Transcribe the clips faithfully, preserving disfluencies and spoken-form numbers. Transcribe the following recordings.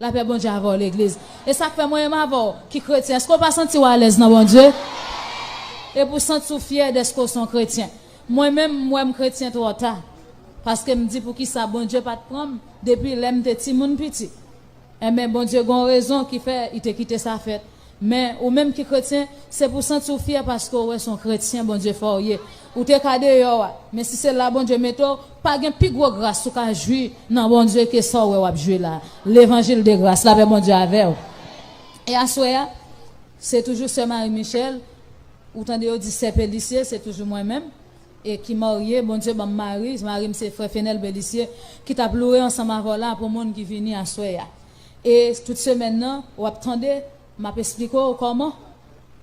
Lapè Bondye avè w, legliz. E sa k fè mwen menm avè w ki kretyen, èske w pa santi w alèz nan Bondye? E pou w santi w fyè dèske w se yon kretyen. Mwen menm, m wè m kretyen twò ta. Paske m di poukisa Bondye pa t pran m depi lè m te timoun piti. Enben, Bondye gen yon rezon ki fè li te kite sa fèt. Men, ou menm ki kretyen, se pou w santi w fyè paske w wè se yon kretyen Bondye fè w ye. Ou te ka deyò a, men si se la Bondye mete w, pa gen pi gwo gras ou ka jwi nan Bondye ke sa w wè w ap jwi la. Levanjil de gras, lapè Bondye avè w. E aswè a, se toujou sè Marie Michel, ou tande yo di sè Pélissier, se toujou mwen menm, e ki marye, Bondye ban m mari, mari m se frè Fenel Pélissier, ki t ap loure ansanm avè w la pou moun ki vini aswè a. E tout semèn nan, w ap tande, m ap esplike w kòman,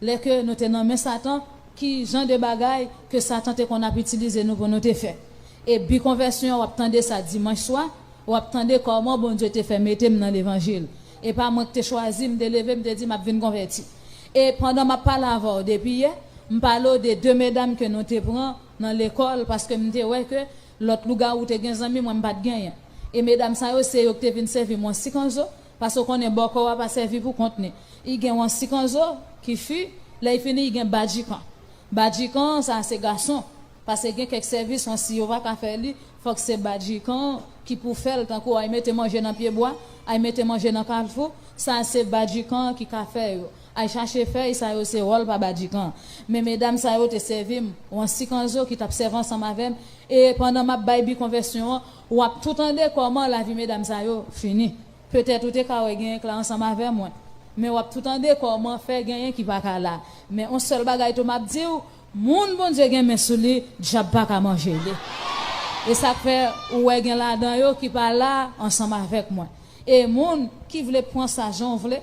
lè ke nou te nan men Satan, ki jan de bagay ke Satan te konn ap itilize nou pou nou te fè. E bi konvèsyon an, w ap tande sa dimanch swa, w ap tande kòman Bondye te fè mete m nan levanjil. E pa mwen ki te chwazi, m te leve, m te di m ap vin konvèti. E pandan m ap pale avè w depi yè, m pale w de de medam ke nou te pran nan lekòl, paske m te wè ke lòt lougawou te gen zanmi, mwen m pa t genyen. E medam sa yo, se yo ki te vin sèvi m yon sikanzo, paske w konnen bòkò a pa sèvi pou kont li. Li gen yon sikanzo ki fi, lè li fini, li gen badjikan. Badjikan, sa se gason. Paske gen kèk sèvis, yon si yo pa ka fè li, fòk se badjikan ki pou fè l, tankou ay mete manje nan pyebwa, ay mete manje nan kafou, sa se badjikan ki ka fè yo. Ay chache fèy, sa yo se wòl pa badjikan. Men medam sa yo te sèvi m, yon sikanzo ki t ap sèvi ansanm avè m, e pandan m ap bay bi konvèsyon an, w ap tou tande kòman lavi medam sa yo fini. Petèt ou te ka wè genyen k la ansanm avè mwen. Men w ap tou tande kòman fè genyen ki pa ka la. Men yon sèl bagay tou m ap di w, moun Bondye gen men sou li, dyab pa ka manje li. E sa k fè ou wè gen ladan yo ki pa la ansanm avèk mwen. E moun ki vle pran sa jan w vle,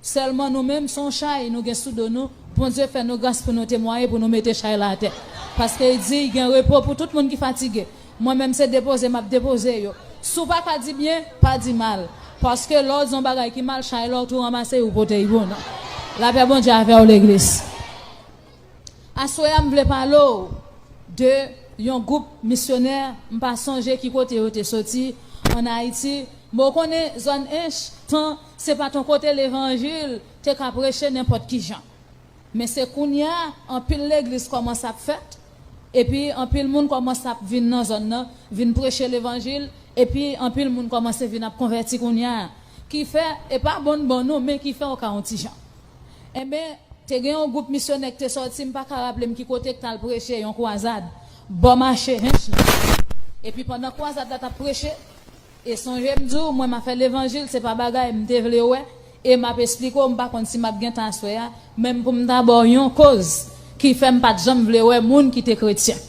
sèlman nou menm se yon chay nou gen sou do nou, Bondye fè nou gras pou nou temwaye, pou nou mete chay la atè. Paske li di, gen repo pou tout moun ki fatige. Mwen menm se depoze m ap depoze yo. Si w pa ka di byen, pa di mal. Paske lè w di yon bagay ki mal, chay la w tou ranmase, ou pote l pou nou. Lapè Bondye avè w, legliz. Aswè a, m vle pale w de yon gwoup misyonè, m pa sonje ki kote yo te soti, ann Ayiti. Men w konnen, zòn Ench, tan, se pa t yon kote levanjil te ka preche nenpòt ki jan. Men se kounye a, anpil legliz kòmanse ap fèt, epi anpil moun kòmanse ap vin nan zòn nan, vin preche levanjil, epi anpil moun kòmanse vin ap konvèti kounye a. Ki fè, e pa bon bon non, men ki fè w ka yon ti jan. Enben, te gen yon gwoup misyonè ki te sòti, m pa ka raple m ki kote, ki t al preche yon kwazad bò mache Ench la. Epi pandan kwazad la t ap preche, e sonje m di w, mwen m ap fè levanjil, se pa bagay m te vle wè, e m ap esplike w, m pa konn si m ap gen tan aswè a, men m pou m ta ba w yon koz ki fè m pa t janm vle wè moun ki te kretyen.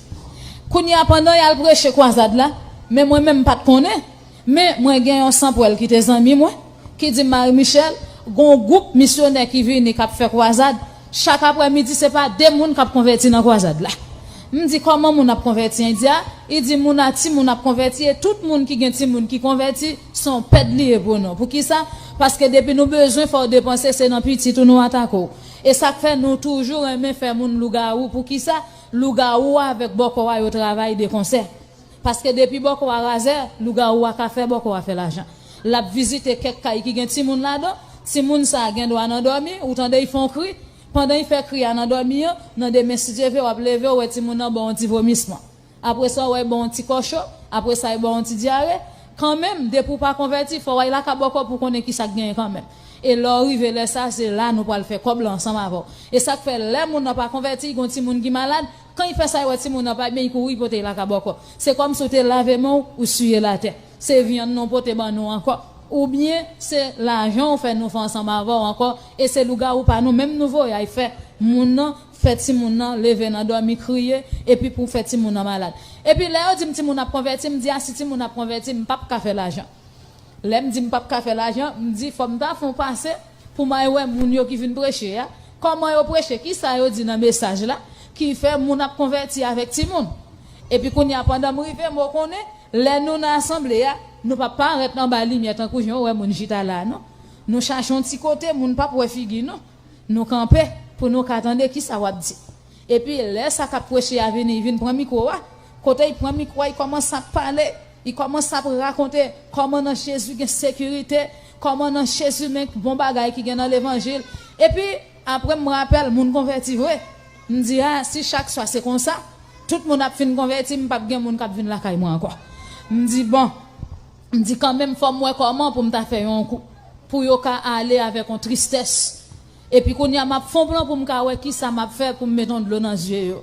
Kounye a, pandan y al preche kwazad la, men mwen menm m pa t konnen, men mwen gen yon sanpwèl ki te zanmi mwen, ki di m, Marie Michel, gen yon gwoup misyonè ki vini k ap fè kwazad, chak aprèmidi se pa de moun k ap konvèti nan kwazad la. M di, kòman moun ap konvèti? Li di, a, li di, moun a timoun ap konvèti, e tout moun ki gen timoun ki konvèti, se yon pèd li ye pou nou. Poukisa? Paske depi nou bezwen fè w depanse, se nan pitit ou nou atake w. E sa k fè nou toujou renmen fè moun lougawou. Poukisa? Lougawou a avèk bòkò a yo travay de konsè. Paske depi bòkò a razè, lougawou a ka fè bòkò a fè lajan. L ap vizite kèk kay ki gen timoun ladan, timoun sa a gen dwa nan dòmi, ou tande l fè yon kri, pandan l fè kri a nan dòmi an, nan demen si Dye vle w ap leve, w wè timoun nan ba w yon ti vomisman. Apre sa, w wè l ba w yon ti kò cho, apre sa, l ba w yon ti dyare. Kanmenm, depi w pa konvèti, fò w al lakay bòkò pou w konnen kisa k genyen kanmenm. E lè w rive lè sa, se la nou pral fè kòb la ansanm avè w. E sa k fè, lè moun nan pa konvèti, gen yon timoun ki malad, kan l fè sa, l wè timoun nan pa byen, l kouri pote l lakay bòkò. Se kòmsi w te lave men w, ou siye l atè. Se vyann nou pote ban nou ankò. Oubyen, se lajan w fè nou fè ansanm avè w ankò, e se lougawou pa nou menm nou voye al fè moun nan, fè timoun nan leve nan dòmi kriye, epi pou fè timoun nan malad. Epi lè yo di m timoun ap konvèti, m di, a, si timoun ap konvèti, m p ap ka fè lajan. Lè m di m p ap ka fè lajan, m di fò m ta fè yon pase pou m al wè moun yo ki vin preche a, kòman yo preche, kisa yo di nan mesaj la, ki fè moun ap konvèti avèk timoun. Epi kounye a, pandan m rive, m konnen, lè nou nan asanble a, nou p ap parèt anba limyè tankou jan w wè moun chita la a, non. Nou chache yon ti kote, moun p ap wè figi nou. Nou kanpe pou nou ka tande kisa w ap di. Epi lè sa k ap preche a vini, li vin pran mikwo a. Kote li pran mikwo a, li kòmanse ap pale, li kòmanse ap rakonte kòman nan Jezi gen sekirite, Kòman nan Jezi men bon bagay ki gen nan levanjil. Epi, apre m rapèl, moun konvèti vre. M di, a, si chak swa se konsa, tout moun ap fin konvèti, m p ap gen moun k ap vin lakay mwen ankò. M di, bon, m di kanmenm fò m wè kòman pou m ta fè yon kou. Pou yo ka ale avèk yon tristès. Epi kounye a, m ap fè yon plan pou m ka wè kisa m ap fè pou m met yon dlo nan zye yo.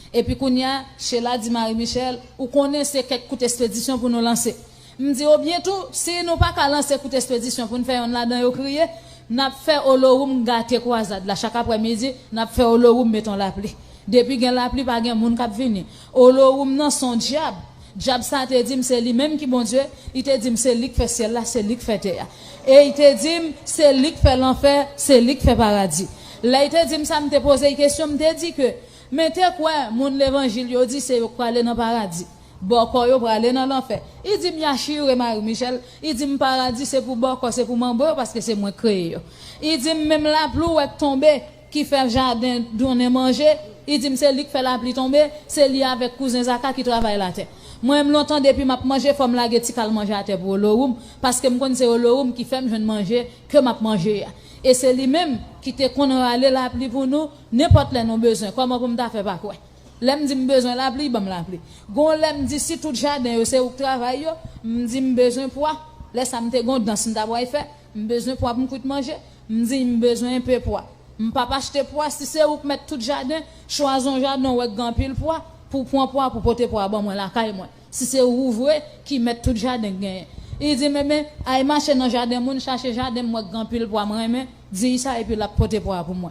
Epi kounye a, Sheila di Marie Michel, ou konnen se kèk kout espedisyon pou nou lanse. M di, obyen tou, si nou pa ka lanse kout espedisyon pou n fè yonn ladan yo kriye, n ap fè Olowoum gate kwazad la. Chak aprèmidi, n ap fè Olowoum met yon lapli. Depi gen lapli, pa gen moun k ap vini. Olowoum nan se yon dyab. Dyab sa te di m se li menm ki Bondye, li te di m se li k fè syèl la, se li k fè tè a. E li te di m se li k fè lanfè, se li k fè paradi. Lè li te di m sa, m te poze l kesyon, m te di ke, men te kwè moun levanjil yo di se yo k prale nan paradi. Bòkò yo prale nan lanfè. Li di m, y a chire Marie Michel. Li di m, paradi se pou bòkò, se pou manbo yo, paske se mwen k kreye yo. Li di m, menm lapli w wè k tonbe, ki fè jaden donnen manje, li di m, se li k fè lapli tonbe, se li avèk kouzen Zaka ki travay latè. Mwen menm lontan depi m ap manje, fò m lage ti kal manje atè pou Olowoum, paske m konn se Olowoum ki fè m jwenn manje ke m ap manje a. E se li menm ki te konn rale lapli pou nou, nenpòt lè nou bezwen. Kòman pou m ta fè pa kwè? Lè m di m bezwen lapli, li ban m lapli. Gon lè m di si tout jaden yo se ou k travay yo, m di m bezwen pwa. Lè sa m te gon dans m ta pral fè, m bezwen pwa pou m kwit manje, m di m bezwen enpe pwa. M p ap achte pwa, si se ou k mèt tout jaden, chwazi yon jaden w wè k gen anpil pwa, pou w pran pwa, pou pote pwa ban mwen lakay mwen. Si se ou vre ki mèt tout jaden k genyen. Li di m, enben, al mache nan jaden moun, chache jaden m wè k gen anpil pwa m renmen, di sa epi l ap pote pwa pou mwen.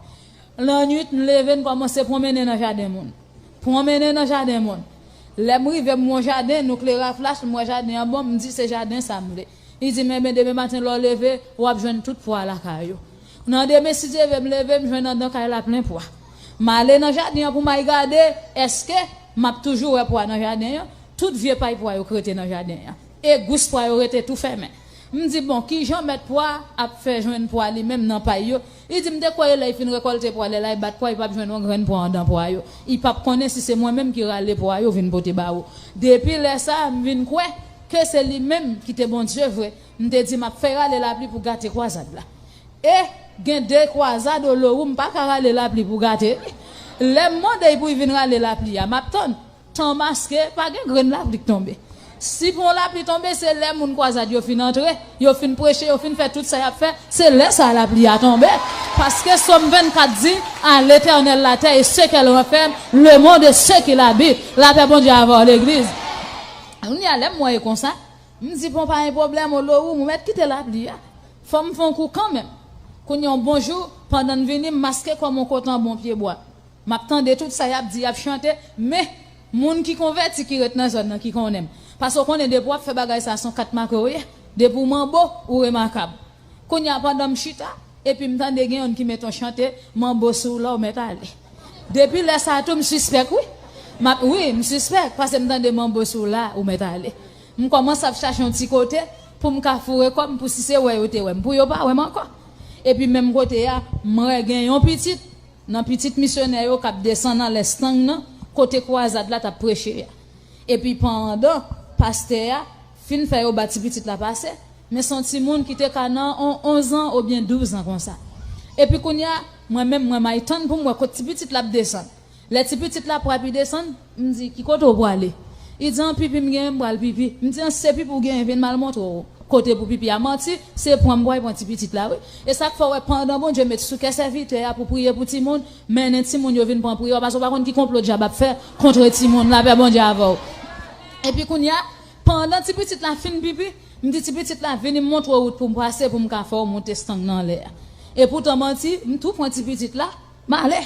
Lannwit, m leve, m kòmanse pwonmennen nan jaden moun. Pwonmennen nan jaden moun. Lè m rive, m wè yon jaden, nou klere a flach, m wè jaden an bon, m di se jaden sa m vle. Li di m, enben, demen maten lè w leve, w ap jwenn tout pwa lakay ou. Nan demen, si Dye vle, m leve, m jwenn anndan kay la plen pwa. M ale nan jaden an pou m al gade, èske m ap toujou wè pwa nan jaden an? Tout vye pay pwa yo k rete nan jaden an. E gous pwa yo rete tou fèmen. M di, bon, kijan mèt pwa ap fè jwenn pwa li menm nan pay yo? Li di m te kwè lè l fin rekòlte pwa, lè l al bat pwa, li p ap jwenn yon grenn pwa anndan pwa yo. Li p ap konnen si se mwen menm ki rale pwa yo vin pote ba ou. Depi lè sa a, m vin kwè ke se li menm ki te Bondye vre. M te di, m ap fè rale lapli pou gate kwazad la. E gen de kwazad Olowoum pa ka rale lapli pou gate. Lè m mande l pou l vin rale lapli a, m ap tann. Tan maske, pa gen grenn lapli k tonbe. Si pou yon lapli tonbe, se lè moun kwazad yo fin antre, yo fin preche, yo fin fè tout sa y ap fè, se lè sa a lapli a tonbe. Paske Sòm vennkat di, à l'Éternel la terre et ce qu'elle renferme, le monde et ceux qui l'habitent. Lapè Bondye avè w, legliz. Kounye a, lè m wè e konsa, m di, bon, pa gen pwoblèm, Olowoum, ou mèt kite lapli a. Fò m fè yon kou kanmenm. Kounye a, yon bon jou, pandan n vini, m maske kò m yon kote anba yon pyebwa. M ap tande tout sa y ap di, y ap chante, men moun ki konvèti ki ret nan zòn nan ki konnen m. Paske w konnen depi w ap fè bagay sa, se yon kat make w ye. Depi w manbo, ou remakab. Kounye a pandan m chita, epi m tande gen youn ki met yon chante, manbo si w la, ou mèt ale. Depi lè sa a tou, m sispèk, wi. M ap, wi, m sispèk, paske m tande manbo si w la, ou mèt ale. M kòmanse ap chache yon ti kote pou m ka foure kò m, pou si se wè yo te wè m, pou yo pa wè m ankò. Epi menm kote a, m wè gen yon pitit nan pitit misyonè yo k ap desann anlè Estang nan, kote kwazad la t ap preche a. Epi pandan pastè a fin fè yo ba ti pitit la pase, men se yon timoun ki te ka nan on onz an oubyen douz an konsa. Epi kounye a, mwen menm, mwen m al tann pou m wè kot ti pitit la ap desann. Lè ti pitit la pran epi desann, m di, ki kote w prale? Li di, an pipi m genyen, m pral pipi. M di, an se pipi w genyen, vin m al montre w kote pou pipi a. Manti, se pran m pral pran ti pitit la, wi. E sa k fè w wè pandan Bondye met sou kè sèvitè a pou priye pou timoun, mennen timoun yo vin pran priyè, paske w pa konn ki konplo dyab ap fè kont timoun. Lapè Bondye avè w. Epi kounye a, pandan ti pitit la fin pipi, m di ti pitit la, vini m montre w wout pou m pase, pou m ka fè w monte Estang nan anlè a. Epoutan manti, m tou pran ti pitit la, m ale.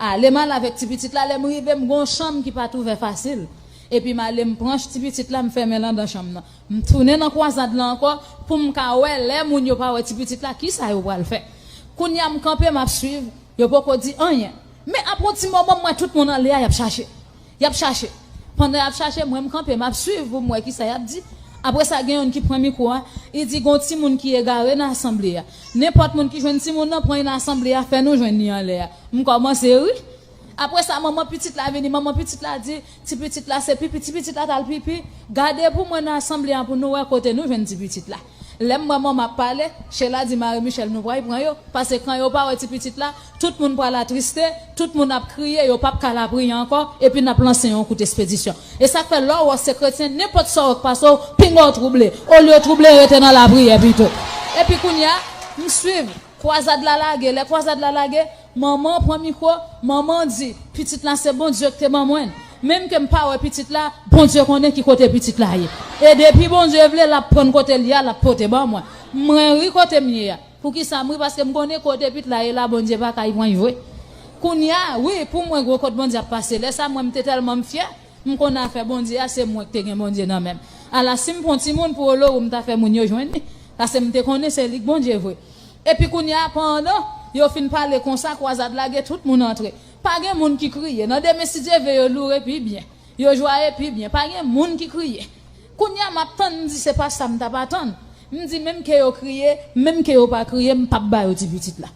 Ale m ale avèk ti pitit la, lè m rive, m gen yon chanm ki pa t ouvè fasil. Epi m ale, m pran ti pitit la, m fèmen l anndan chanm nan. M tounen nan kwazad la ankò pou m ka wè lè moun yo pa wè ti pitit la, kisa yo pral fè. Kounye a m kanpe, m ap swiv, yo poko di anyen. Men apre yon ti moman, m wè tout moun anlè a, y ap chache. Y ap chache. Pandan y ap chache, mwen m kanpe, m ap swiv pou m wè kisa y ap di. Apre sa, gen youn ki pran mikwo a, li di, gen yon timoun ki egare nan asanble a. Nenpòt moun ki jwenn timoun nan, pran li nan asanble a, fè nou jwenn li anlè a. M kòmanse ri. Apre sa, manman pitit la vini, manman pitit la di, ti pitit la se pipi, ti pitit la t al pipi. Gade pou mwen nan asanble a pou nou wè kote nou jwenn ti pitit la. Lè m wè manman ap pale, Sheila di Marie Michelle nou pral pran yo, paske kan yo pa wè ti pitit la, tout moun pral atriste, tout moun ap kriye, yo p ap ka lapriyè ankò, epi n ap lanse yon kout espedisyon. E sa k fè lè w wè se kretyen, nenpòt sa w wè k pase w, pinga w twouble. Olye w twouble, rete nan lapriyè pito. Epi kounye a, m swiv, kwazad la lage, lè kwazad la lage, manman pran mikwo, manman di, pitit la se Bondye ki te ban mwen l. Menm ke m pa wè pitit la, Bondye konnen ki kote pitit la ye. E depi Bondye vle, l ap pran kote l ye a, l ap pote ban mwen. Mwen ri kote m ye a. Poukisa m ri? Paske m konnen kote pitit la ye la, Bondye pa ka y pran y vre. Kounye a, wi, pou mwen, gwo kot Bondye ap pase. Lè sa, mwen, m te tèlman m fyè, m konnen afè Bondye a, se mwen ki te gen Bondye nan men m. Ala, si m pran timoun pou Olowo, m ta fè moun yo jwenn li. Paske m te konnen se li k Bondye vre. Epi kounye a, pandan yo fin pale konsa, kwazad lage, tout moun antre. Pa gen moun ki kriye. Nan demen, si Dye vle, yo loure pi byen. Yo jwaye pi byen. Pa gen moun ki kriye. Kounye a, m ap tann, m di, se pa sa m t ap atann. M di, menm ke yo kriye, menm ke yo pa kriye, m p ap ba yo ti pitit la.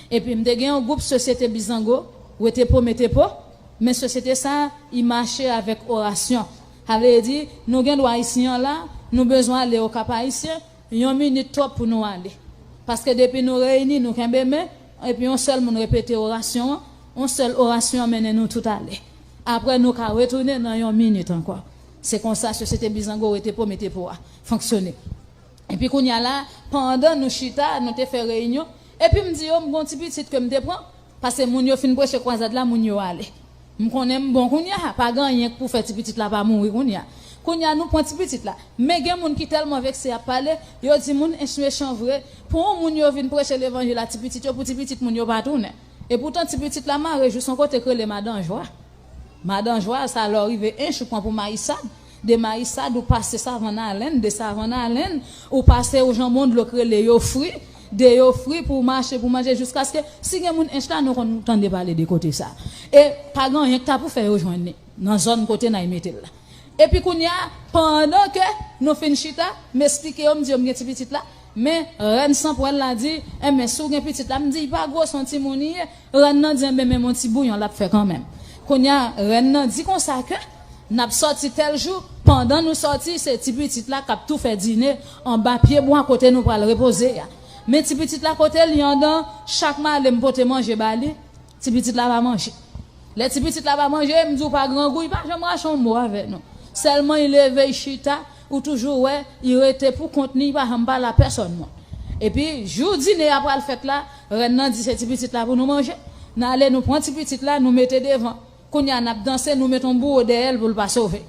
Epi m te gen yon gwoup Sosyete Bizango, Wete Po Mete Po, men sosyete sa a, i mache avèk orasyon. Sa vle di, nou gen dwa isi an la, nou bezwen ale Okap Ayisyen, yon minit twòp pou nou ale. Paske depi nou reyini, nou kenbe men, epi yon sèl moun repete orasyon an, yon sèl orasyon an mennen nou tout ale. Apre, nou ka retounen nan yon minit ankò. Se konsa Sosyete Bizango Wete Po Mete Po a fonksyone. Epi kounye a la, pandan nou chita, nou te fè reyinyon. Epi m di yo, m gon ti pitit ke m te pran, paske moun yo fin preche kwazad la, moun yo ale. M konnen m bon kounye a, pa gen anyen k pou fè ti pitit la pa mouri kounye a. Kounye a, nou pran ti pitit la. Men gen moun ki tèlman vekse ap pale, yo di moun ench mechan vre. Pou yon moun yo vin preche levanjil a ti pitit yo, pou ti pitit moun yo pa tounen. E poutan ti pitit la mare jis yon kote k rele Madanjwa. Madanjwa, sa lè w rive ench, ou pran pou Mayisad. De Mayisad, ou pase Savann Alèn, de Savann Alèn, ou pase ou janbon dlo k rele Yofri, de Yofri pou w mache, pou w manje, jiskaske, si gen moun ench la, nou konn tande pale de kote sa. E pa gen anyen k ta pou fè yo jwenn li, nan zòn kote n ay mete l la. Epi kounye a, pandan ke nou fin chita, m esplike yo, m di yo m gen ti pitit la, men rèn Sanpwèl la di, enben, si w gen pitit la, m di, li pa gwo, se yon timoun li ye. Rèn nan di, enben, menm yon ti bouyon l ap fè kanmenm. Kounye a, rèn nan di konsa ke n ap sòti tèl jou, pandan nou sòti, se ti pitit la k ap tou fè dine anba pye bwa kote nou pral repoze a. Men ti pitit la kote l ye anndan, chak male m pote manje ba li, ti pitit la pa manje. Lè ti pitit la pa manje, m di w pa grangou, li pa janm rache yon mo avè nou. Sèlman li leve, li chita, ou toujou wè, li rete pou kont li, li pa janm pale a pèsòn moun. Epi, jou dine a pral fèt la, rèn nan di se ti pitit la pou nou manje. N ale, nou pran ti pitit la, nou mete devan. Kounye a, n ap danse, nou met yon bouwo dèyè l pou l pa sove.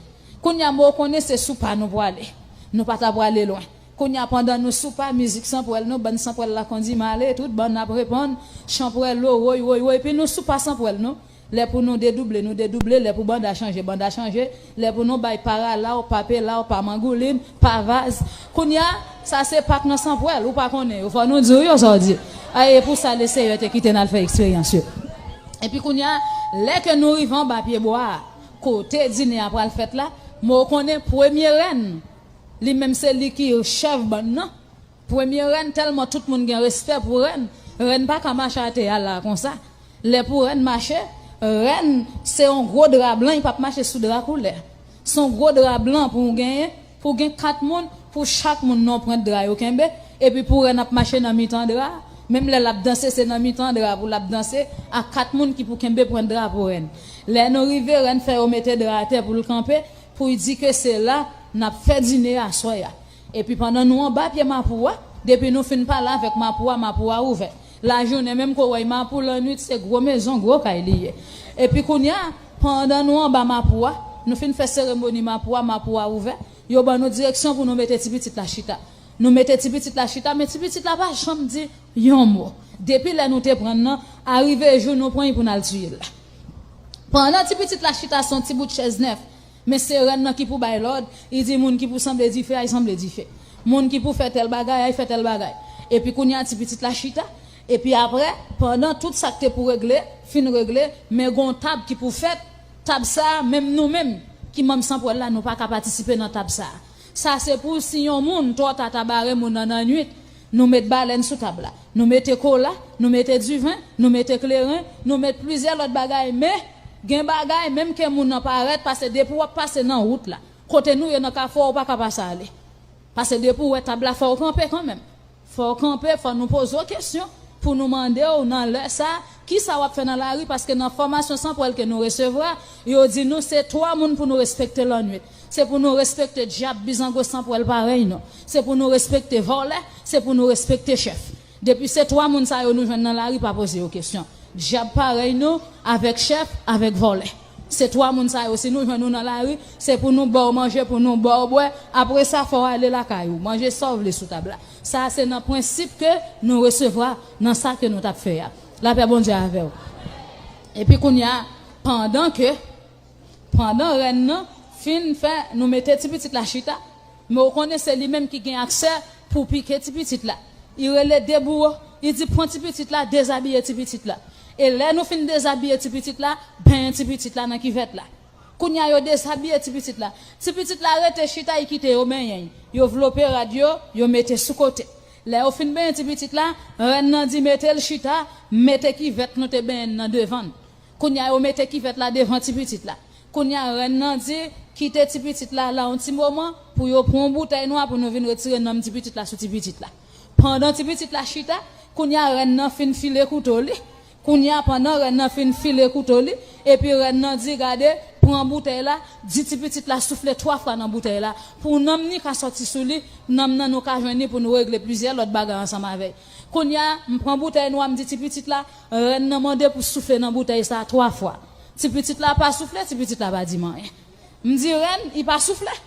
Kounye a, men w konnen se sou pa nou pwale. Nou pa ta pwale lwen. Kounye a, pandan nou sou pa, mizik Sanpwèl nou, bann Sanpwèl la kondi m ale, tout bann ap reponn, Chanpwèlo, woy, woy, woy, epi nou sou pa Sanpwèl nou. Lè pou nou dedouble, nou dedouble, lè pou banda chanje, banda chanje, lè pou nou bay pa ralaw, pa pelaw, pa mangoulin, pa vaz. Kounye a, sa se Pak nan Sanpwèl, ou pa konnen yo, fò nou di w yo sa w di. A, e pou sa Lesenyè te kite n al fè eksperyans yo. Epi kounye a, lè ke nou rive anba pye bwa a, kote dine a pral fèt la, men w konnen premye rèn, li menm se li ki chèf bann nan. Premye rèn, tèlman tout moun gen respè pou rèn, rèn pa ka mache atè a la konsa. Lè pou rèn mache, rèn se yon gwo dra blan, li p ap mache sou dra koulè. Se yon gwo dra blan pou w genyen, pou w gen kat moun, pou chak moun nan yon pwent dra yo kenbe, epi pou rèn ap mache nan mitan dra a, menm lè l ap danse, se nan mitan dra a pou l ap danse, a kat moun ki pou kenbe pwent dra pou rèn. Lè nou rive, rèn fè yo mete dra atè pou l kanpe, pou l di ke se la n ap fè dine aswè a. Epi pandan nou anba pye mapou a, depi nou fin pale avèk mapou a, mapou a ouvè. Lajounen menm ke w wè mapou, lannwit se gwo mezon, gwo kay li ye. Epi kounye a, pandan nou anba mapou a, nou fin fè seremoni mapou a, mapou a ouvè, yo ban nou direksyon pou nou mete ti pitit la chita. Nou mete ti pitit la chita, men ti pitit la pa janm di yon mo. Depi lè nou te pran l nan, arive jou nou pran l pou n al tiye l la. Pandan ti pitit la chita sou yon ti bout chèz nèf, men se rèn nan ki pou bay lòd, li di moun ki pou sanble dife, ay sanble dife. Moun ki pou fè tèl bagay, ay fè tèl bagay. Epi kounye a ti pitit la chita, epi apre, pandan tout sa k te pou regle, fin regle, men gon tab ki pou fèt, tab sa a, menm nou menm, ki manm Sanpwèl la, nou pa ka patisipe nan tab sa a. Sa se pou si yon moun twò ta ta bare moun nan nannuit, nou met balèn sou tab la. Nou mete kola, nou mete diven, nou mete kleren, nou met plizyè lòt bagay, men gen bagay, menm ke moun nan parèt, paske depi w ap pase nan wout la, kote nou ye nan kafou a, ou pa ka pase ale. Paske depi w wè tab la, fò w kanpe kanmenm. Fò w kanpe, fò nou poze w kesyon pou nou mande w nan lè sa, kisa w ap fè nan lari, paske nan fòmasyon san pwèl ke nou resevwa, yo di nou se twa moun pou nou respekte lannwit. Se pou nou respekte dyab bizango san pwèl parèy nou. Se pou nou respekte vòlè, se pou nou respekte chèf. Depi se twa moun sa yo nou jwenn nan lari, pa poze yo kesyon. Dyab parèy nou, avèk chèf, avèk vòlè. Se twa moun sa yo, si nou jwenn nou nan lari, se pou nou ba w manje, pou nou ba w bwè. Apre sa, fò w ale lakay ou, manje sa w vle sou tab la. Sa a se nan prensip ke nou resevwa nan sa ke nou t ap fè a. Lapè Bondye avè w. Epi kounye a, pandan ke, pandan rèn nan fin fè nou mete ti pitit la chita, men w konnen se li menm ki gen aksè pou pike ti pitit la. Li rele de bouwo, li di pran ti pitit la, dezabiye ti pitit la. E lè nou fin dezabiye ti pitit la, benyen ti pitit la nan kivèt la. Kounye a yo dezabiye ti pitit la. Ti pitit la rete chita, li kite yo benyen. Yo vlope rad yo, yo mete sou kote. Lè yo fin benyen ti pitit la, rèn nan di mete l chita, mete kivèt nou te benyen nan devan l. Kounye a yo mete kivèt la devan ti pitit la. Kounye a rèn nan di kite ti pitit la la yon ti moman pou yo pran yon boutèy nwa pou nou vin retire nanm ti pitit la sou ti pitit la. Pandan ti pitit la chita, kounye a rèn nan fin file kouto li. Kounye a pandan rèn nan fin file kouto li, epi rèn nan di gade, pran boutèy la, di ti pitit la soufle twa fwa nan boutèy la, pou nanm ni ka sòti sou li, nanm nan nou ka jwenn li pou nou regle plizyè lòt bagay ansanm avè l. Kounye a, m pran boutèy nwa, m di ti pitit la, rèn nan mande pou soufle nan boutèy sa a twa fwa. Ti pitit la pa soufle, ti pitit la pa di m anyen. M di rèn, li pa soufle.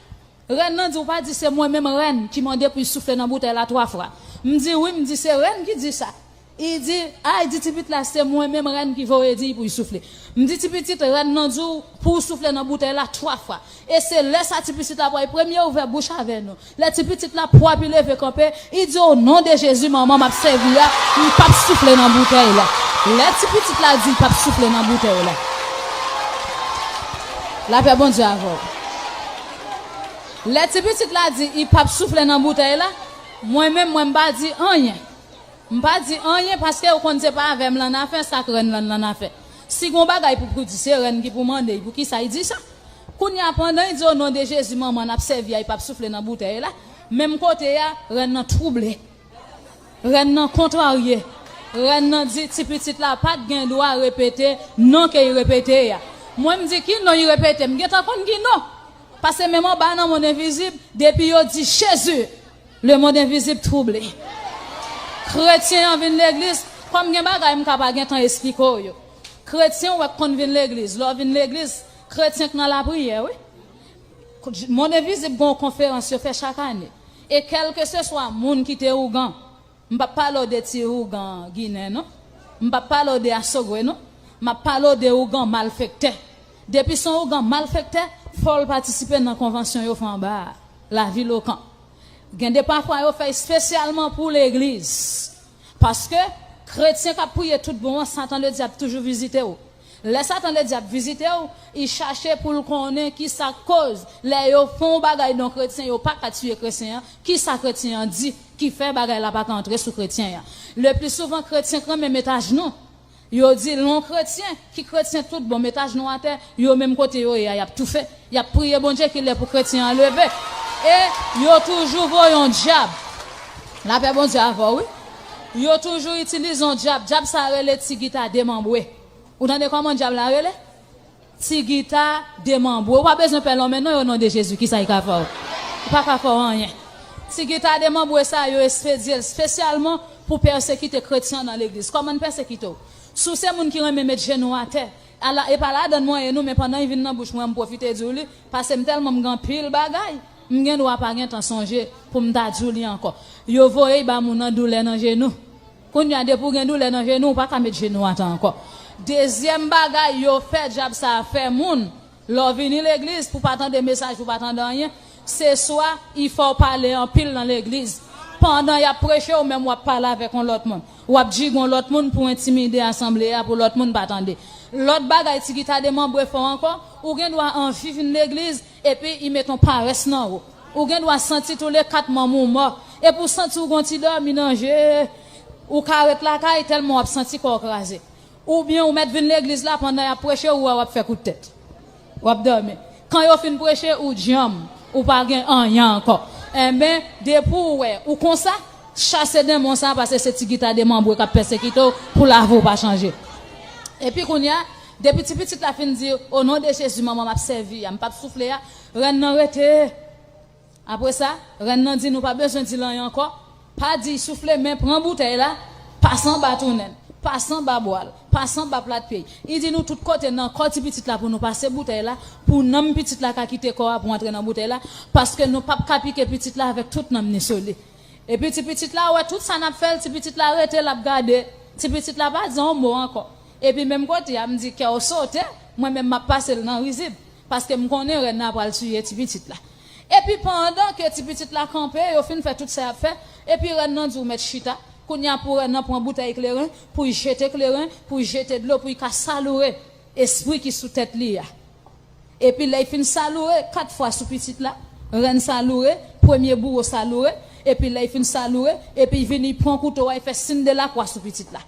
Rèn nan di, ou pa di se mwen menm rèn ki mande pou l soufle nan boutèy la twa fwa. M di wi, m di se rèn ki di sa. Li di, a, li di ti pitit la se mwen menm rèn ki voye di l pou l soufle. M di ti pitit, rèn nan di w pou w soufle nan boutèy la twa fwa. E se lè sa ti pitit la pral premye ouvè bouch avè nou. Lè ti pitit la pwòp, li leve kanpe, li di, o non de Jezi, manman m ap sèvi a, m p ap soufle nan boutèy la. Lè ti pitit la di l p ap soufle nan boutèy la. Lapè Bondye avè w. Lè ti pitit la di, li p ap soufle nan boutèy la, mwen menm, mwen m pa di anyen. M pa di anyen paske ou konn se pa avè m l annafè, sa k rèn lan l annafè. Si gon bagay pou, pou di, se rèn ki pou mande l, poukisa l di sa? Kounye a, pandan l di, o non de Jezi, manman n ap sèvi a, li p ap soufle nan boutèy la, menm kote a, rèn nan twouble. Rèn nan kontrarye. Rèn nan di, ti pitit la pa t gen dwa repete non ke l repete a. Mwen, m di, ki non l repete? M gentan konn ki non. Paske menm anba nan monn envizib, depi yo di Jezi, lemonn envizib twouble. Kretyen an vin legliz, kòm gen bagay m ka pa gentan esplike w yo. Kretyen w wè k konn vin legliz, lè w vin legliz, kretyen k nan lapriyè, wi. Monn envizib gen yon konferans yo fè chak ane. E kèlkeswa moun ki te ougan, m p ap pale w de ti ougan ginen, non. M p ap pale w de asogwe, non. M ap pale w de ougan malfektè. Depi se yon ougan malfektè, fò l patisipe nan konvansyon yo fè anba a, lavil Okan. Gen de pafwa yo fè espesyalman pou legliz. Paske kretyen k ap priye tout bon an, Satan Ledyab toujou vizite w. Lè Satan Ledyab vizite w, li chache pou l konnen ki sa k koz lè yo fè yon bagay nan kretyen, yo pa ka tiye kretyen an, ki sa kretyen an di ki fè bagay la pa ka antre sou kretyen an. Le pli souvan, kretyen k renmen met ajnou. Yo di, lè yon kretyen, ki kretyen tout bon, met ajnou atè, yo menm kote yo ye a, y ap toufe. Y ap priye Bondye ki lè pou kretyen an leve. E yo toujou voye yon dyab. Lapè Bondye avè w, wi. Yo toujou itilize yon dyab. Dyab sa a rele ti gita demanbre. Ou tande kòman dyab la rele? Ti gita demanbre. Ou pa bezwen pè lonmen non, o non de Jezi, kisa l ka fè w? Li pa ka fè w anyen. Ti gita demanbre sa a, yo espedye l espesyalman pou pèsekite kretyen nan legliz. Kòman n pèsekite w? Si w se moun ki renmen met jenou atè, ala, e pa ladann mwen ye nou, men pandan l vin nan bouch mwen, m pwofite di w li, paske m tèlman m gen anpil bagay, m gen dwa pa gentan sonje pou m ta di w li ankò. Yo voye l ba moun nan doulè nan jenou. Kounye a, depi w gen doulè nan jenou, ou pa ka met jenou atè ankò. Dezyèm bagay yo fè dyab sa a fè moun, lè w vini legliz, pou w pa tande mesaj, pou w pa tande anyen, se swa li fè w pale anpil nan legliz. Pandan y ap preche, ou menm w ap pale avèk yon lòt moun. W ap djige yon lòt moun pou entimide asanble a, pou lòt moun pa tande. Lòt bagay ti gita demanbre fè w ankò, ou gen dwa anvi vin legliz, epi li met yon parès nan ou. Ou gen dwa santi tou le kat manman w mò. Epi w santi w gen yon ti dòmi nan je, ou ka ret lakay tèlman w ap santi kò w kraze. Oubyen ou mèt vin legliz la, pandan y ap preche, ou wè w ap fè kout tèt. W ap dòmi. Kan yo fin preche, ou djanm. Ou pa gen anyen ankò. Enben, depi w wè ou konsa, chase denmon sa, paske se ti gita demanbre k ap pèsekite w pou lavi w pa chanje. Epi kounye a, depi ti pitit la fin di, "O non de Jezi, manman, m ap sèvi a, m p ap soufle a," rèn nan rete. Apre sa, rèn nan di, "Nou pa bezwen di l anyen ankò. Pa di l soufle, men pran boutèy la, pase anba tounen l, pase anba bra l, pase anba plat pye l." Li di, "Nou tout kote nan kò ti pitit la pou nou pase boutèy la, pou nanm pitit la ka kite kò a pou antre nan boutèy la, paske nou p ap ka pike pitit la avèk tout nanm ni sou li." Epi ti pitit la wè tout sa n ap fè l, ti pitit la rete, l ap gade. Ti pitit la pa di yon mo ankò. Epi menm kote a, m di, "Kè w sote, mwen menm m ap pase l nan rizib, paske m konnen rèn nan pral tiye ti pitit la." Epi pandan ke ti pitit la kanpe, yo fin fè tout sa y ap fè, epi rèn nan di, "W mèt chita." Kounye a pou rèn nan pran boutèy kleren, pou l jete kleren, pou l jete dlo, pou l ka saloure espri ki sou tèt li a. Epi lè l fin saloure kat fwa sou pitit la, rèn saloure, premye bouro saloure, epi lè l fin saloure, epi l vini pran kouto a, l fè siy de lakwa sou pitit la,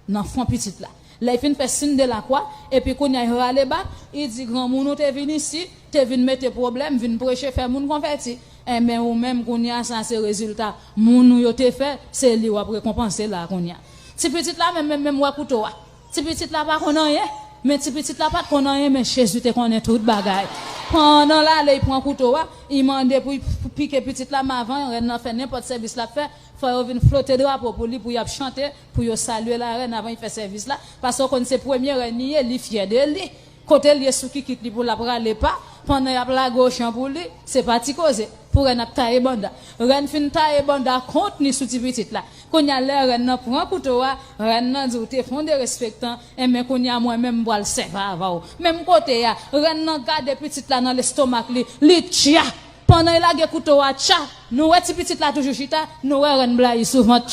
nan fwon pitit la. Lè l fin fè siy de lakwa, epi kounye a l rale bak, li di, "Granmoun ou te vin isi, te vin mete pwoblèm, vin preche, fè moun konvèti. Enben ou menm kounye a sa se rezilta moun ou yo te fè, se li w ap rekonpanse la kounye a." Ti pitit la menm, menm, menm wè kouto a. Ti pitit la pa konn anyen, men ti pitit la pa t konn anyen, men Jezi te konnen tout bagay. Pandan l ale, l pran kouto a, li mande pou l pike pitit la, men avan rèn nan fè nenpòt sèvis l ap fè, fò yo vin flote drapo pou li, pou y ap chante, pou yo salye larèn avan l fè sèvis la, paske w konn se premye rèn li ye, li fyè de li. Kote l ye sou kikit li pou l ap rale pa, pandan y ap lage ochan pou li, se pa ti koze. Pou rèn ap taye banda. Rèn fin taye banda kont li sou ti pitit la. Kounye a lè rèn nan pran kouto a, rèn nan di, "W te fè yon derespektan, enben kounye a mwen menm m pral sèvi avè w." Menm kote a, rèn nan gade pitit la nan lestomak li, li tcha. Pandan l lage kouto a, tcha, nou wè ti pitit la toujou chita, nou wè rèn blayi sou vant.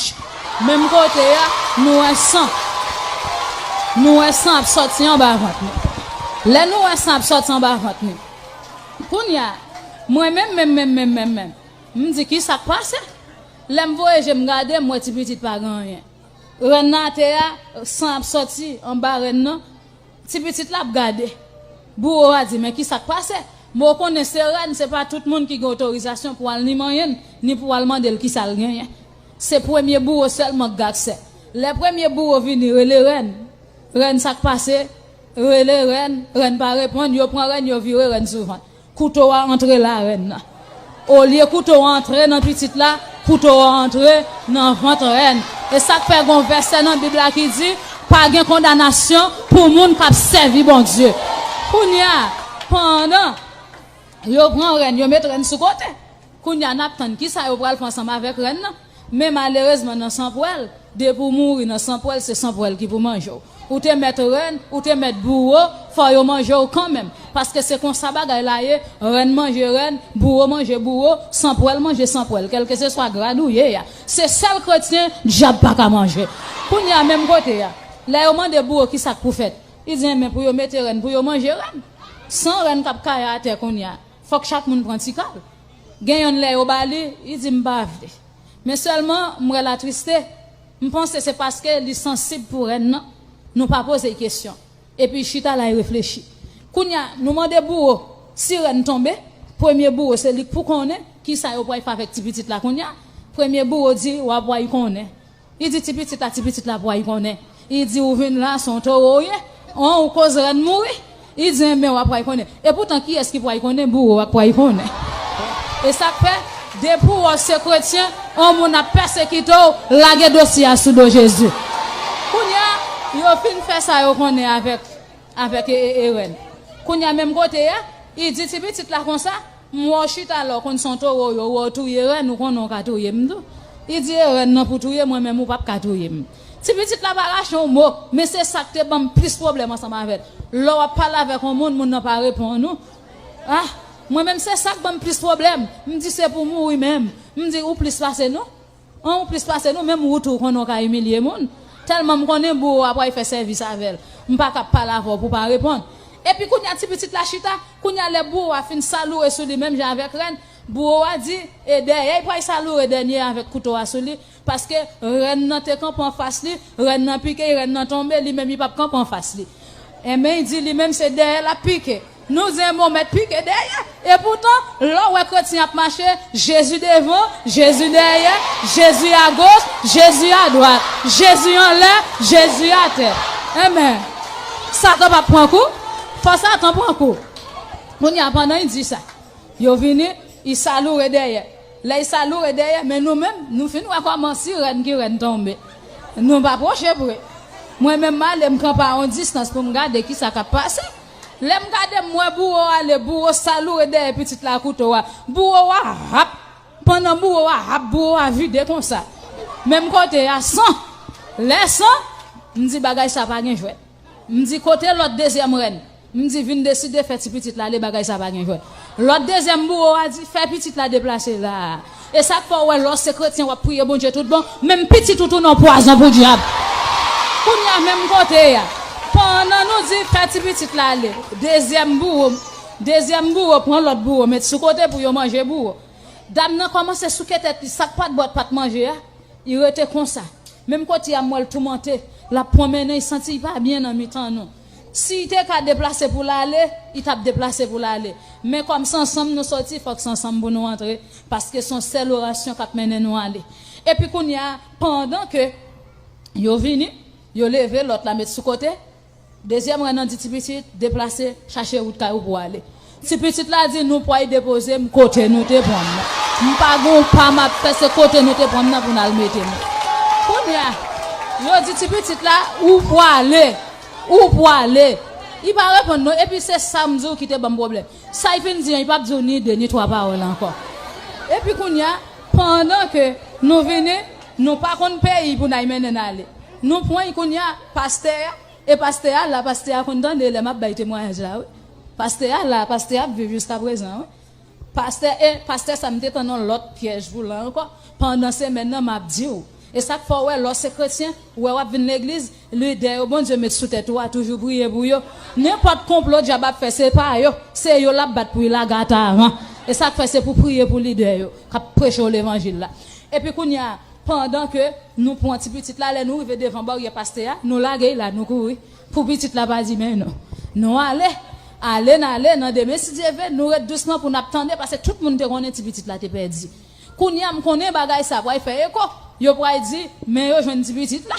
Menm kote a, nou wè san. Nou wè san ap sòti anba vant li. Lè nou wè san ap sòti anba vant li, kounye a, mwen menm, menm, menm, menm, menm, menm, m di, "Ki sa k pase?" Lè m voye je m gade, m wè ti pitit pa gen anyen. Rèn nan atè a, san ap sòti anba rèn nan. Ti pitit la ap gade. Bouro a di, "Men ki sa k pase?" Men w konnen se rèn, se pa tout moun ki gen otorizasyon pou al ni manyen l, ni pou al mande l ki sa l genyen. Se premye bouro sèlman k gen aksè. Lè premye bouro vini, rele rèn. Rèn, sa k pase? Rele rèn, rèn pa reponn, yo pran rèn, yo vire rèn sou vant. Kouto a antre larèn nan. Olye kouto a antre nan pitit la, kouto a antre nan vant rèn. E sa k fè gon vèsè nan Bib la ki di, "Pa gen kondanasyon pou moun k ap sèvi Bondye." Kounye a, pandan yo pran rèn, yo met rèn sou kote. Kounye a, n ap tann ki sa yo pral fè ansanm avèk rèn nan. Men malerezman, nan sanpwèl, depi w mouri nan sanpwèl, se sanpwèl ki pou manje w. Ou te mèt rèn, ou te mèt bouro, fò yo manje w kanmenm. Paske se konsa bagay la ye, rèn manje rèn, bouro manje bouro, sanpwèl manje sanpwèl, kèlkeseswa grad ou ye a. Se sèl kretyen dyab pa ka manje. Kounye a, menm kote a, lè yo mande bouro ki sa k pou fèt, li di, "Enben, pou yo mete rèn, pou yo manje rèn." San rèn k ap kaye atè kounye a, fòk chak moun pran ti kal. Gen yonn lè yo ba li, li di, "M pa vle." Men sèlman, m wè l atriste. M panse se paske li sansib pou rèn nan. Nou pa poze l kesyon. Epi l chita la, l reflechi. Kounye a, nou mande bouro, si rèn tonbe, premye bouro se li k pou konnen ki sa yo pral fè avèk ti pitit la kounye a. Premye bouro di, "W ap pral konnen." Li di ti pitit la, ti pitit la pral konnen. Li di, "Ou vin la, se yon towo w ye. On, ou koz rèn mouri." Li di, "Enben, w ap pral konnen." Epoutan, kiyès ki pral konnen? Bouro a k pral konnen. E sa k fè, depi w wè w se kretyen, yon moun ap pèsekite w, lage dosye a sou do Jezi. Kounye a, yo fin fè sa yo konnen avèk, avèk e, e, e rèn. Kounye a, menm kote a, li di ti pitit la konsa, "M wè w chita la, w konn se yon towo w ye, w wè w touye rèn, ou konnen w ka touye m tou." Li di, "E rèn nan pou touye mwen, men ou p ap ka touye m." Ti pitit la pa rache yon mo, men se sa k te ban m plis pwoblèm ansanm avè l. Lè w ap pale avèk yon moun, moun nan pa reponn ou. Ah, mwen menm se sa k ban m plis pwoblèm. M di se pou mouri menm. M di ou plis pase nou. An, ou plis pase nou, menm ou tou w konnen w ka imilye moun. Tèlman m konnen bouro a pral fè sèvis avè l. M pa ka ap pale avè w pou w pa reponn. Epi kounye a ti pitit la chita, kounye a lè bouro a fin saloure sou li menm jan avèk rèn, bouro a di, e dèyè l pral saloure dènye avèk kouto a sou li, paske rèn nan te kanpe anfas li, rèn nan pike l, rèn nan tonbe, li menm li p ap kanpe anfas li. Enben, li di li menm se dèyè l ap pike. Nou di yon mèt pike dèyè. Epoutan, lè w wè kretyen ap mache, Jezi devan, Jezi dèyè, Jezi agoch, Jezi adwat, Jezi anlè, Jezi atè. Enben, Satan p ap pran kou. Fò Satan pran kou. Kounye a, pandan y di sa, yo vini, y saloure dèyè. Lè y saloure dèyè, men nou menm, nou fin wè kòman sirèn ki rèn tonbe. Nou pa pwoche pre. Mwen menm, m ale, m kanpe a yon distans pou m gade ki sa k ap pase. Lè m gade, m wè bouwo ale, bouwo saloure dèyè pitit la kouto a. Bouwo a ap, pandan bouwo a ap, bouwo a vide konsa. Menm kote a, san. Lè san, m di, "Bagay sa pa gen jwèt." M di, "Kote lòt dezyèm rèn?" M di, "Vin deside fè ti pitit la ale, bagay sa pa gen jwèt." Lòt dezyèm bouwo a di, "Fè pitit la deplase la a." E sa k fè w wè lè w se kretyen w ap priye Bondye tout bon, menm pitit ou tounen yon pwazon pou dyab. Kounye a menm kote a, pandan nou di fè ti pitit la ale, dezyèm bouwo, dezyèm bouwo pran lòt bouwo, met sou kote pou yo manje bouwo. Dam nan kòmanse souke tèt li, sa k pa t bwè, pa t manje a, li rete konsa. Menm kote a, m wè l toumante, l ap pran mennen, li santi li pa byen nan mitan nou. Si li te ka deplase pou l ale, li t ap deplase pou l ale. Men kòm se ansanm nou soti, fòk se ansanm pou nou antre, paske se yon sèl orasyon k ap mennen nou ale. Epi kounye a, pandan ke yo vini, yo leve lòt la met sou kote, dezyèm rèn nan di ti pitit, "Deplase, chache wout kay ou pou w ale." Ti pitit la di, "Nou pway depoze m kote nou te pran m nan. M pa gen yon pa m ap fè, se kote nou te pran m nan pou n al mete m." Kounye a, yo di ti pitit la, "Ou pwale, ou pwale." Li pa reponn non, epi se sa m di w ki te ban m pwoblèm. Sa l fin di an, li p ap di w ni de ni twa pawòl ankò. Epi kounye a, pandan ke nou vini, nou pa konn peyi pou n al mennen n ale. Nou pran l kounye a, pastè a, e pastè a la, pastè a konn tande lè m ap bay temwayaj la, wi. Pastè a la, pastè a ap viv jiskaprezan, wi. Pastè, e pastè sa, m te tann yon lòt pyèj pou l ankò. Pandan semèn nan, m ap di w. E sa k fè w wè, lè w se kretyen, ou wè w ap vin legliz, lidè yo Bondye met sou tèt ou a, toujou priye pou yo. Nenpòt konplo dyab ap fè, se pa yo. Se yo l ap bat pou l lage atè a. E sa k fè se pou priye pou lidè yo, k ap preche w levanjil la. Epi kounye a, pandan ke nou pran ti pitit la, lè nou rive devan baryè pastè a, nou lage l la, nou kouri. Pou pitit la pa di men nou. Nou ale, ale n ale, nan demen si Dye vle, nou ret dousman pou n ap tande, paske tout moun te konnen ti pitit la te pèdi. Kounye a, m konnen bagay sa pral fè eko. Yo pral di, men yo jwenn ti pitit la.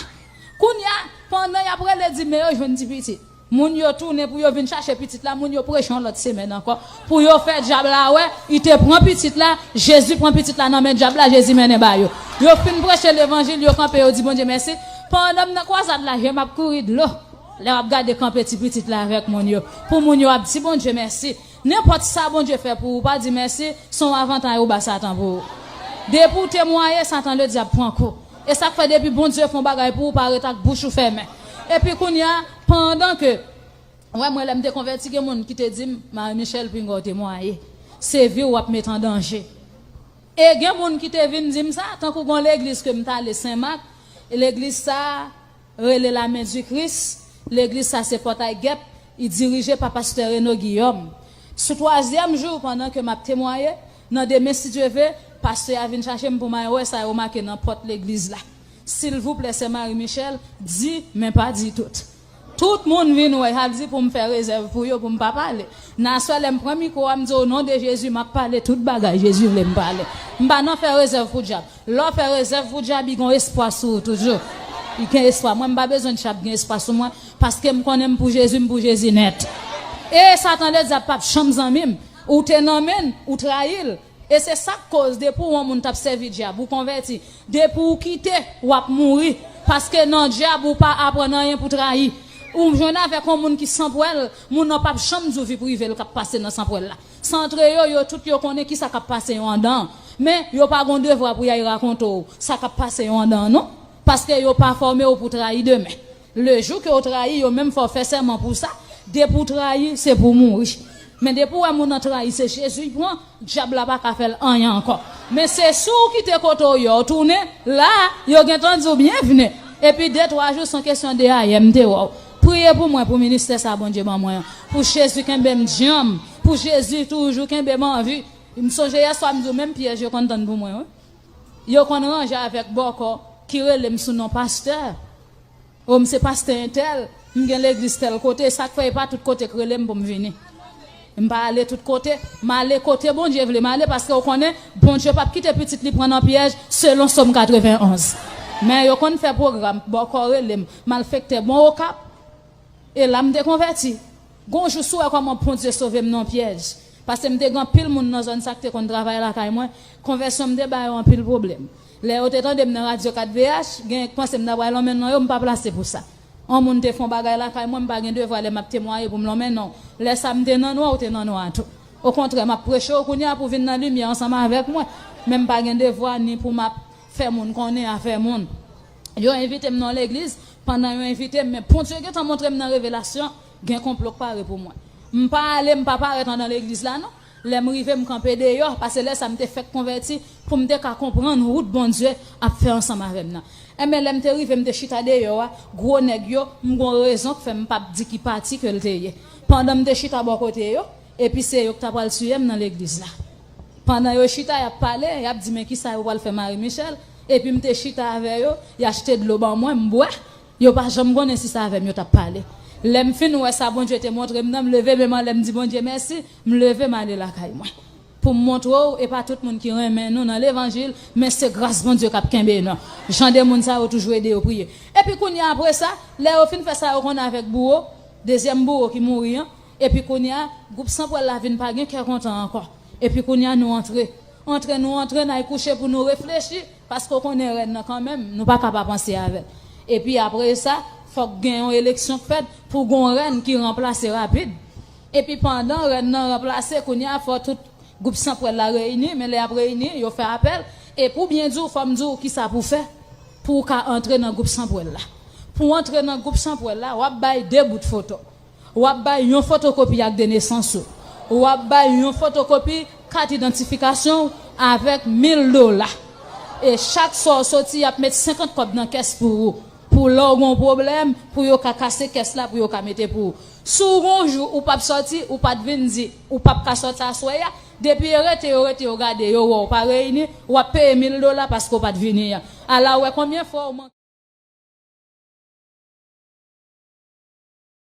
Kounye a, pandan y ap rele di, men yo jwenn ti pitit. Moun yo tounen pou yo vin chache pitit la, moun yo preche yon lòt semèn ankò. Pou yo fè dyab la wè, li te pran pitit la, Jezi pran pitit la nan men dyab la, Jezi mennen ba yo. Yo fin preche levanjil, yo kanpe, yo di Bondye mèsi. Pandan m nan kwazad la, je m ap kouri dlo. Lè w ap gade kanpe ti pitit la avèk moun yo. Pou moun yo ap di Bondye mèsi. Nenpòt sa Bondye fè pou ou, pa di mèsi, se yon avantay ou ba Satan pou ou. Depi w temwaye, Satan ledyab pran kou. E sa k fè depi Bondye fè yon bagay pou ou, pa ret ak bouch ou fèmen. Epi kounye a, pandan ke, wè mwen lè m te konvèti, gen moun ki te di m, Marie Michèle, pinga w temwaye. Se vi w w ap met an danje. E gen moun ki te vin di m sa, tankou gen yon legliz ke m t ale Sen Mak, e legliz sa a, rele Lamen di Kris, legliz sa se Pòtay Gèp, li dirije pa pastè Reno Giyòm. Sou twazyèm jou, pandan ke m ap temwaye, nan demen si Dye vle, pastè a vin chache m pou m al wè sa yo make nan pòt legliz la. Silvouplè, sè Marie Michèle, di, men pa di tout. Tout moun vin wè, y ap di pou m fè rezèv pou yo, pou m pa pale. Nan aswè, lè m pran mikwo a, m di, o non de Jezi, m ap pale tout bagay Jezi vle m pale. M pa nan fè rezèv pou dyab. Lè w fè rezèv pou dyab, li gen espwa sou ou toujou. Li gen espwa. Mwen, m pa bezwen dyab gen espwa sou mwen, paske m konnen m pou Jezi, m pou Jezi nèt. E Satan ledyab p ap janm zanmi m. Ou te nan men l, ou trayi l. E se sa k koz, depi w yon moun t ap sèvi dyab, ou konvèti. Depi w kite, w ap mouri. Paske nan dyab, ou pa aprann anyen pou trayi. Ou jwenn avèk yon moun ki sanpwèl, moun nan p ap janm di w vi prive l k ap pase nan sanpwèl la. Santre yo, yo tout yo konnen kisa k ap pase yo anndan an. Men, yo pa gon devwa pou y al rakonte w sa k ap pase yo anndan an, non. Paske yo pa fòme w pou trayi demen. Lejou ke w trayi, yo menm fè w fè sèman pou sa. Depi w trayi, se pou w mouri. Men depi w wè moun nan trayi, se Jezi l pran, dyab la pa ka fè l anyen ankò. Men se si w kite kote w ye w tounen, la a, yo gentan di w byenvni. Epi de twa jou, se yon kesyon de ayè m te wè w. Priye pou mwen, pou ministè sa Bondye ban mwen an. Pou Jezi kenbe m djanm. Pou Jezi toujou kenbe m anvi. M sonje yèswa m di w menm pyèj yo konn tann pou mwen, wi. Yo konn ranje avèk bòkò ki rele m sou non pastè. O, m se pastè entèl, m gen legliz tèl kote, sa k fè e pa tout kote k rele m pou m vini. M pa ale tout kote, m ale kote Bondye vle m ale, paske w konnen Bondye p ap kite pitit li pran nan pyèj, selon Sòm katrevenn onz. Men yo konn fè pwogram, bòkò rele m, malfektè bon Okap, e la m te konvèti. Gon jou si w wè kòman Bondye sove m nan pyèj, paske m te gen anpil moun nan zòn sa k te konn travay lakay mwen, konvèsyon m te ba yo anpil pwoblèm. Lè yo te tande m nan radyo kat V H, gen k panse m ta pral lonmen nan yo, m pa plase pou sa. Yon moun te fè yon bagay lakay mwen, m pa gen devwa lè m ap temwaye pou m lonmen non. Lè sa m te nan nwa, ou te nan nwa tou. Okontrè, m ap preche w kounye a pou vin nan limyè ansanm avèk mwen. Men m pa gen devwa ni pou m ap fè moun konnen afè moun. Yo envite m nan legliz, pandan yo envite m, men Bondye gentan montre m nan revelasyon, gen konplo k pare pou mwen. M pa ale, m pa parèt anndan legliz la non. Lè m rive, m kanpe deyò, paske lè sa m te fèk konvèti, pou m te ka konprann wout Bondye ap fè ansanm avè m nan. Enben, lè m te rive, m te chita deyò a, gwo nèg yo, m gon rezon k fè m p ap di ki pati ke l te ye. Pandan m te chita bò kote yo, epi se yo k ta pral tiye m nan legliz la. Pandan yo chita, y ap pale, y ap di, "Men kisa yo pral fè Marie Michel?" Epi m te chita avè yo, y achte dlo ban mwen, m bwè. Yo pa janm konnen si se avè m yo t ap pale. Lè m fin wè sa Bondye te montre m nan, m leve men m anlè, m di Bondye mèsi, m leve m ale lakay mwen. Pou m montre w, e pa tout moun ki renmen nou nan levanjil, men se gras Bondye k ap kenbe nou. Jan de moun sa yo toujou ede yo priye. Epi kounye a apre sa, lè yo fin fè sa yo konn avèk bouwo, dezyèm bouwo ki mouri an, epi kounye a, gwoup Sanpwèl la vin pa gen kè kontan ankò. Epi kounye a nou antre. Antre nou antre, n al kouche pou nou reflechi, paske w konnen rèn nan kanmenm, nou pa ka pa panse avè l. Epi apre sa, fòk gen yon eleksyon k fèt pou gon rèn ki ranplase rapid. Epi pandan rèn nan ranplase, kounye a fò tout gwoup Sanpwèl la reyini, men lè y ap reyini, yo fè apèl, epi pou byen di w, fò m di w kisa pou w fè pou w ka antre nan gwoup Sanpwèl la. Pou w antre nan gwoup Sanpwèl la, w ap bay de bout foto. W ap bay yon fotokopi ak de nesans ou. W ap bay yon fotokopi kat idantifikasyon w avèk mil dola. E chak swa w soti, y ap met senkant kòb nan kès pou ou. Pou lè w gen yon pwoblèm, pou yo ka kase kès la, pou yo ka mete pou ou. Si w gen yon jou ou p ap soti, ou pa t vin di, ou p ap ka soti aswè a, depi yo rete, yo rete, yo gade, yo wè w pa reyini, w ap peye mil dola paske w pa t vini an. Ala w wè konbyen fwa w manke.